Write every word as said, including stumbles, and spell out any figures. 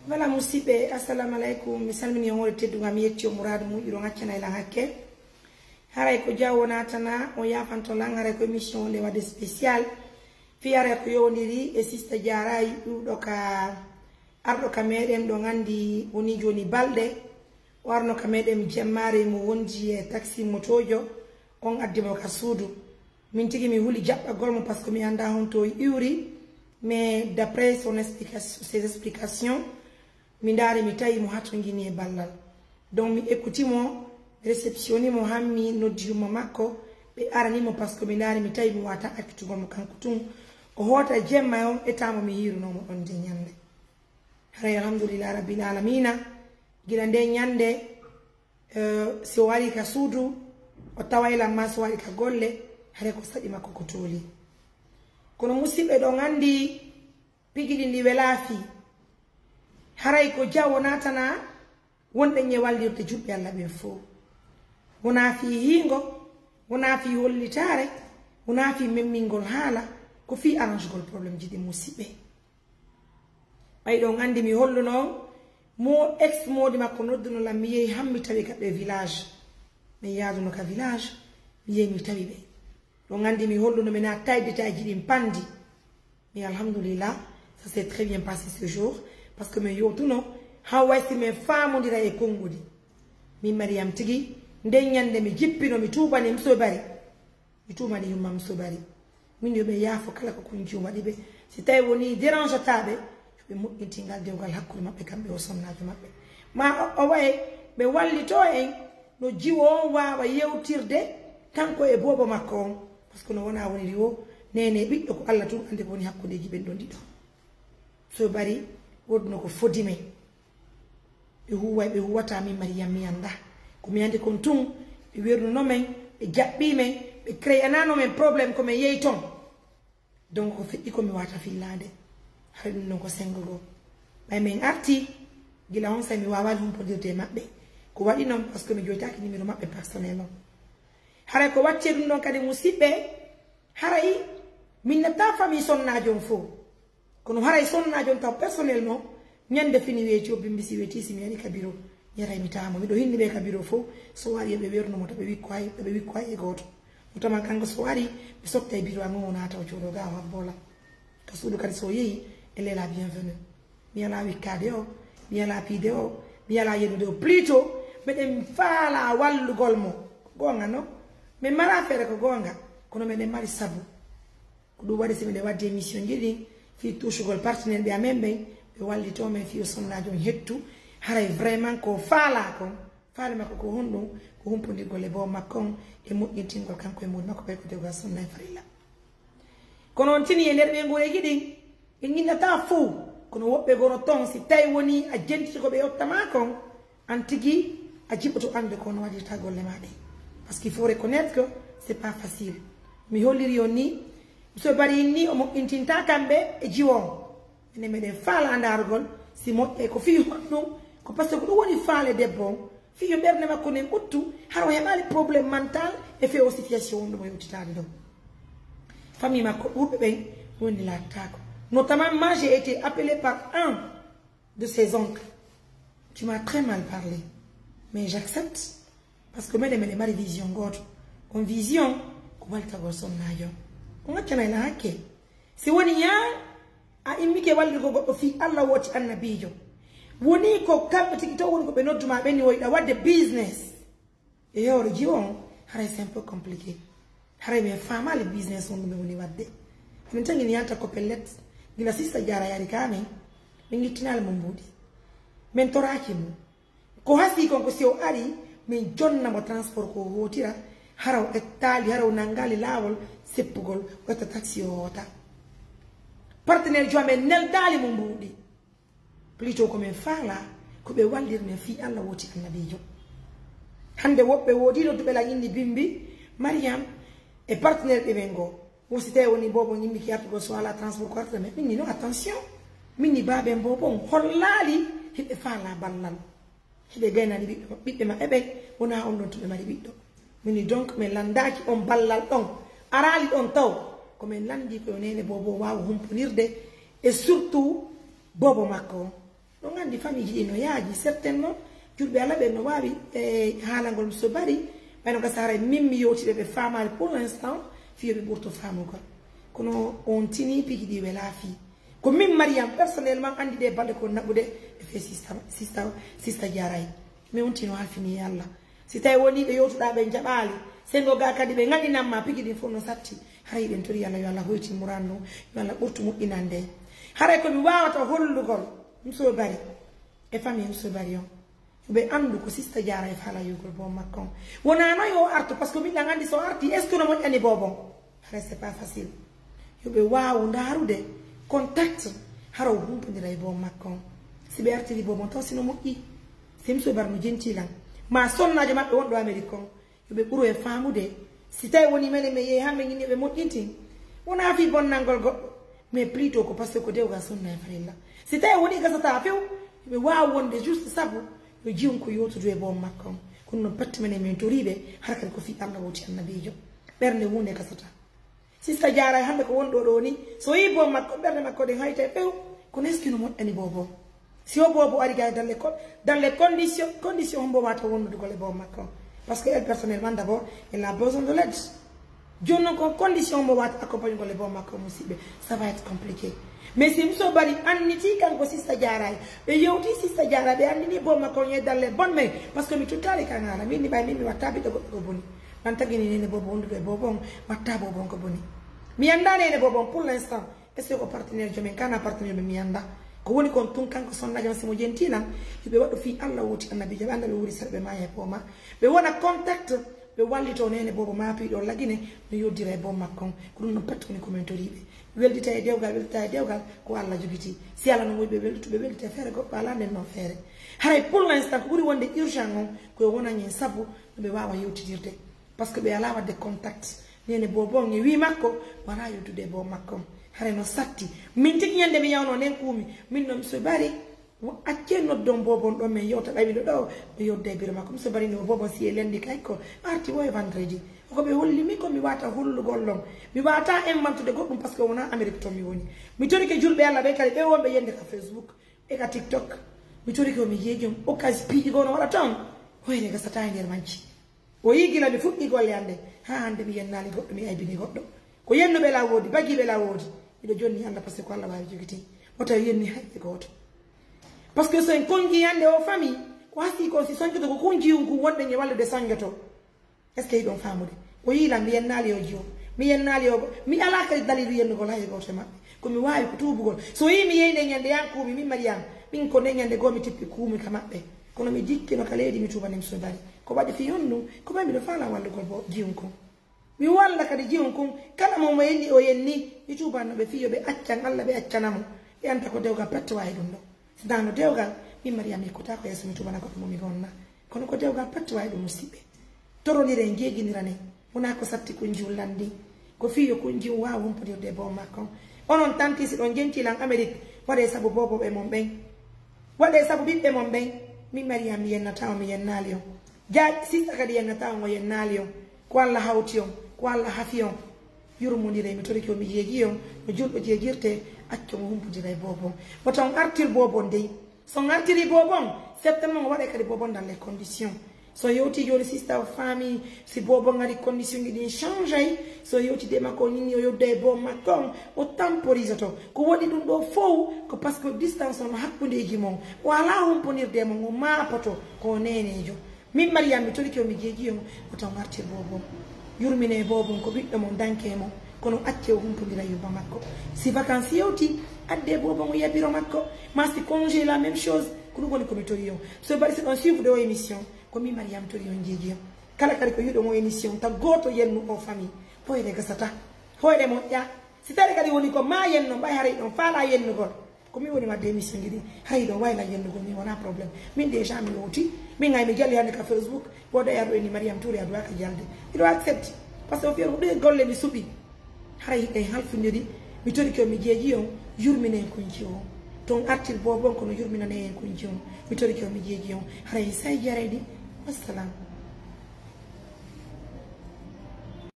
Voilà, musiɓɓe, assalamu alaikum. Mi salmini on hoore teddungal, mi yetti on muraadu moƴƴuɗo, on accana e lan hakke. Haray ko jaw o naatana, on yaafanto lan, haray ko émission o nde waɗe spécial. Fii haray ko yowondiri e sista Jaaray ɗuuɗo ka arɗo ka meɗen ɗo ngandi woni jooni balɗe. O arno ka meɗen jemmaare mo wondi e taxi motojo, on addi mo ka suudu. Min tigi mi huli jaɓɓagol mo parce que mi anndaa honto o iwri, mais d'après son explication, ses explications, mi ndaari mi tawi mo hatongini e ballal. Donc mi ekkuti mo, mi réceptionni mo, han mi noddi yumma makko, ɓe arani mo parce que mi ndaari mi tawi mi wata accitugol mo kanko tun. O hoota jemma on etamo mi hiiruno mo ɗon de ñande. Haray alhamdulillah rabbil alamina, gila nde ñande, eh, si o ari ka suudu, o taway lan ma si o ari ka golle, haray ko saɗi makko ko tooli. Kono musiɓɓe ɗon anndi pigi ɗin ɗi welaa fii. Haray ko jaw o naatana wonɗen e wallirde juɓɓe Alla ɓen fow. Wonaa fii hiingo, wonaa fii hollitaare, wonaa fii memmingol haala, ko fii arrangegol problème ji ɗin musiɓɓe. Ɓay ɗon anndi mi holluno on, mo ex moodi makko nodduno lan, mi yehi han mi tawi ka ɓe village. Min yaaduno ka village, mi yehi mi tawi ɓe. Ɗon anndi mi holluno mi na tayditaaji ɗin pandi. Mais alhamdulillah, ça s'est très bien passé ce jour, parce que min yewtuno, han way si min faamondira e konngudi. Min Mariam tigi, nden ñande mi jippino, mi tuubani, mi sobari. Mi tuumani yumma am sobari. Min yo ɓe yaafo kala ko kun jiwo waɗi ɓe. Si tawi woni dérange taa ɓe, yo ɓe moƴƴinti ngal dewgal hakkunde maɓɓe kamɓe o sonnaajo maɓɓe. Ma o, o waye ɓe wallito en no jiwo on waawa yewtirde kanko e boobo makko on. Parce que no wona woniri o, nene ɓiɗɗo ko Alla tun anndi ko woni hakkundeji ɓen ɗon ɗiɗo. Sobari, woduno ko fodi men. Ɓe huuway, ɓe huuwata min Mariam mi annda. Ko mi anndi kon tun, ɓe wernuno men, ɓe jaɓɓii men, ɓe créanano men problème ko men yehi ton. Donc ko feƴƴi ko mi wata fillaade. Haray ɗum ɗon ko senngo goo. Ɓay men arti, gila on say mi waawaali humpondirde e maɓɓe. Ko waɗi non, parce que mi joytaaki numéro maɓɓe personnel on. Haray ko watti e ɗum ɗon kadi musiɓɓe, haray min natta famille sonnaajo on fow. Kono haray sonnaajo on taw personnellement, ñande fini weeti o bimbi si weeti si mi ari ka biro, ñaray mi taamo. Miɗo hinni ɓe ka biro fow, so o ari yo ɓe wernu mo to ɓe wikko hay, to ɓe wikko hay e gooto. Mo taman kanko so o ari, mi sotta e biro an on o naata o jooɗo ga o habbo lan. Ka suudu kadi so o yehi, e lela bienvenue. Mi alaa wikkaade o, mi alaa piide o, mi alaa yeɗude o. Plutôt, meɗen faala wallugol mo. Ko goonga no? Min mara feere ko goonga, kono meɗen mari sabu. Ko ɗum waɗi si miɗen waddi émission ji ɗin fii tuusugol partenaire ɓe amen ɓen, ɓe wallitoo men fii o sonnaajo on hettu, haray vraiment ko faalaa kon, faale makko ko honɗum? Ko humpondirgol e boo makko on e moƴƴintingol kanko e moodi makko ɓay ko dewgal sunna e farilla. Kono on tini e nder ɓeynguureeji ɗin, ɓe ŋinndataa fow, kono woɓɓe goo no ton, si tawi wonii a jentiti ko ɓe yottamaa kon, an tigi a jiɓoto anndude ko no waɗirta golle maa ɗen. Parce qu'il faut reconnaître que c'est pas facile. Mi holliri on ni, so bari ni o moƴƴintinta kamɓe e jiwo on. Enen meɗen faala andarugol si moƴƴay ko fii honɗum, ko parce que ko ɗum woni faale debbo on, fii yo ɓernde makko nden ɓuttu, hara o heɓaali problème mental e fewo situation on ɗum o yewtitaade ɗum. Famille makko ɓurɓe ɓen woni laattaako. Notamment, moi, j'ai été appelé par un de ses oncles. Tu m'as très mal parlé. Mais j'accepte. Parce que meɗen, meɗen mari vision gooto. On vision ko waltagol sonnaajo. On accana ila hakke. Si woni yaa a immike wallirgo goɗɗo fii Alla wooti annabiijo. Woni ko kamɓe tigi to woni ko ɓe nodduma ɓen ni woyɗa wadde business. E hoore jiwo on, haray c'est un peu compliqué. Haray ɓe faamaali business on ɗum ɓe woni wadde. Min tagi mi yalta ko pellet, gila sista Jaara yari ka men, min gittinaali mo mbuuɗi. Min toraaki mo. Ko hasii kon ko si o ari, min jonna mo transport ko o hootira, hara o ettaali, hara o nanngaali laawol seppugol, o etta taxi o hoota. Partenaire jo amen neldaali mo mbuuɗi. Plutôt ko min faalaa ko ɓe wallir men fii Alla wooti annabiijo. Hannde woɓɓe woodi nodduɓe lan inni bimbi, Mariam e partenaire ɓe men goo. Wo si tawi woni boobo on immike artugol so alaa transport ko artata men. Min ni non, attention. Min ni baaben boobo on hollaali hiɓe faalaa ballal. Hiɓe gaynaani ɓiɓɓe, ɓiɓɓe maɓɓe ɓen, wonaa on ɗon to ɓe mari ɓiɗɗo. Min ni donc min lanndaaki on ballal ɗon. Araali ɗon taw. Ko min lanndii ko yo neene boobo waawa humponirde e surtout boobo makko on. Ɗon anndi famiiji ɗi no yaaji, certainement julɓe Alla ɓen no waawi e haalangol so bari, ɓay no gasa haray min mi yewti ɓe, ɓe faamaali pour l'instant, fii yo ɓe ɓurto faamugol. Kono on tini piji ɗi welaa fii. Ko min Mariam personnellement anndi ɗe balɗe ko naɓude e fee sista, sista, sista Jaaray. Mi on tino halfini e Alla. Si tawi woni ɓe yewtuɗaa ɓe jaɓaali, senngo gaa kadi ɓe ŋañinan ma piji ɗin fof no satti. Haray hiɗen tori Alla yo Alla hoytin muran ɗum, yo Alla ɓurtu moƴƴinande. Haray ko mi waawata hollugol, Muso Bari, e famille Muso Bari on. Yo ɓe anndu ko sista Jaara e faala yewgol boobo makko on. Wonaa no yo artu, parce que min ɗan anndi so arti, est-ce que no moƴƴani boobo on? Haray c'est pas facile. Yo ɓe waawu ndaarude contact, hara o humpondira e boobo makko on. Si ɓe artiri boobo on taw si no moƴƴi. Si Muso Bari no jentii lan. Ma sonnaajo maɓɓe wonɗo Amerik on. Yo ɓe ɓuru e faamude. Si tawi woni menen men yehi han men inni ɓe moƴƴintin. Wonaa fii bonnangol goɗɗo. Mais plutôt ko parce que ko dewgal sunna e farilla. Si tawi woni gasataa few, yo ɓe waawu wonde juste sabu yo jiyunko yewtudu e boobo makko on. Kono non patti menen men toriiɓe, hara kadi ko fii Alla woti annabiijo. Ɓernde huunde gasataa. Sista Jaaray hannde ko wonɗo ɗoo ni, so yii boobo makko, ɓernde makko ɗen haytay few, kono est-ce que no moƴƴani boobo on? Si o boobo ari gay dalle ko, dalle condition, condition hombo wata wonnudugol e boobo makko on? Parce que elle personnellement d'abord, elle a besoin de l'aide. Jooni non ko condition hombo wata accompagnugol e boobo makko on, musiɓɓe, ça va être compliqué. Mais si Muso Bari anniti kanko sista Jaaray, ɓe yewti sista Jaaray, ɓe anndini boobo makko on e dalle bon men, parce que mi tuttaali kan haala, min ni ɓay min mi watta ɓiɗɗo goɗɗo ko boni. Nan tagi ni neene boobo wondude e boobo on, watta boobo on ko boni. Mi annda neene boobo on pour l'instant. Est-ce que ko partenaire jomen kana partenaire ɓe mi annda? Ko woni kon tun kanko sonnaajo on si mo jentii lan, yo ɓe waɗu fii Alla woti annabiijo, ɓe annda ɓe wuri sara ɓe maaya e pooma. Ɓe wona contact, ɓe wallito neene boobo maa piiɗo Lagine, no yoddira e boobo makko on. Ko ɗum ɗon pet woni ko men toriiɓe. Weldita e dewgal, weldita e dewgal, ko Alla jogitii. Si Alla no moƴƴi ɓe welditu, ɓe weldita e feere goɗɗo alaa nden non feere. Haray pour l'instant ko ɓuri wonde urgent on, ko yo wonan en sabu no ɓe waawa yewtidirde. Parce que ɓe alaa waɗde contact. Neene boobo on e wii makko, wala yewtude e boobo makko on. Haray no satti. Min tigi ñande mi yawno nden kuumi, min non so bari, wa-, accee noddon boobo on ɗon men yewta ɓay miɗo ɗoo, o yewta e biro makko. Mi so bari no boobo on si e lendi kay ko arti wo e vendredi. Ko ɓe holli mi ko mi wata hollugol lon. Mi wata en mantude goɗɗum parce que wona Amérique ton mi woni. Mi torike julɓe Alla ɓe kadi ɓe wonɓe yende ka Facebook, e ka TikTok. Mi torike o mi jeejum, o kasi piiji goo no waɗa ton. Hoyre gasata e nder manci. O yii gila mi fuɗɗii golle an ɗen, haa hannde mi yennaali goɗɗo, mi aybini goɗɗo. Ko yennuɓe lan woodi, bagiiɓe lan woodi. Miɗo jonni Alla, parce que ko Alla waawi jogitii. Wota o yennu hay e gooto. Parce que so en konngi hannde o famille, ko hasii kon si sonjoto ko kun jiyun kun wonɗen e wallude sonjoto. Est-ce que hiɗon faamude? O yii lan, mi yennaali o jiyo. Mi yennaali o go-, mi alaa kadi daliilu yennugol hay e gooto e maɓɓe. Ko mi waawi ko tuubugol. So yii mi yehi nden ñande yan kuumi, min Mariama, min ko nden ñande goo mi tippi kuumi ka maɓɓe. Kono mi jikkino ka leydi mi tuubani mi so bari. Ko waɗi fii honɗun? Ko ɓay miɗo faalaa wallugol bo jiyun kun. Mi walla kadi jiyun kun. Kala mo mo yenni o yenni, mi tuubanno ɓe fii yo ɓe accan Alla ɓe accana mo. Ɓe anta ko dewgal pette waawi ɗum ɗo. Si nano dewgal, min Mariama mi yekkotaako yeeso mi tuubana goɗɗo mo mi gonna. Kono ko dewgal pette waawi ɗum musiɓɓe. Torondiren, jeejiniren. Wonaa ko satti kun jiwlan ndi. Ko fii yo kun jiw waaw humpodirde e boobo makko on. Onon tanti si ɗon jentii lan Amerik, waɗee sabu boobo ɓe mon ɓen. Waɗee sabu ɓiɓɓe mon ɓen. Min Mariama mi yennataa on, mi yennaali on. Jaa, sista kadi yennataa on, o yennaali on. Ko Alla hawti on, ko Alla hafi on. Yurmondiree, mi torike on, mi jeejii on, no julɗo jeejirtee, accon o humpondira e boobo on. Wota on artir boobo on dey. So on artirii boobo on, certainement o waɗay kadi boobo on dans les conditions. So yewtii jooni sista o faamii, si boobo on ari condition ji ɗin changay, so yewtidii e makko o ñinnii o yewtuda e boobo makko on, o temporisoto. Ko waɗi ɗum ɗoo fow, ko parce que distance on hakkundeeji mon, o alaa humpondirde e mon, o maapoto, ko o neeneejo. Min Mariama mi torike on, mi jeejii on, wota on artir boobo on. Yurminee boobo on, ko ɓiɗɗo mon, dankee mo, kono accee o humpondira yumma makko. Si vacances yewtii, addee boobo on o yiya biro makko. Ma si congé, la même chose, ko ɗum woni ko mi torii on. So bari si ɗon suivre o émission, ko min Mariama mi torii on, jeejii on. Kala kadi ko yiɗon o émission, taw gooto yennu o famille. Hoyre gasata. Hoyre moƴƴa. Si tawi kadi woni ko maa yenno, ɓay haray ɗon faalaa yennugol. Ko min woni waɗde émission ji ɗin, hay ɗo wayla yennugol min wonaa problème. Min déjà mi wowti, min ngay mi jalli hannde ka Facebook, woɗɗo e ado eni Mariam Touré ado ka jalde. Miɗo accepte, parce que o fiya ko ɗe golle mi suɓi. Haray hiɗen halfindiri, mi torike on, mi jeejii on, yurminen kunci on. Ton artir boobo on kono yurminane en kunci on. Mi torike on, mi jeejii on. Haray say jaraydi. Wassalam.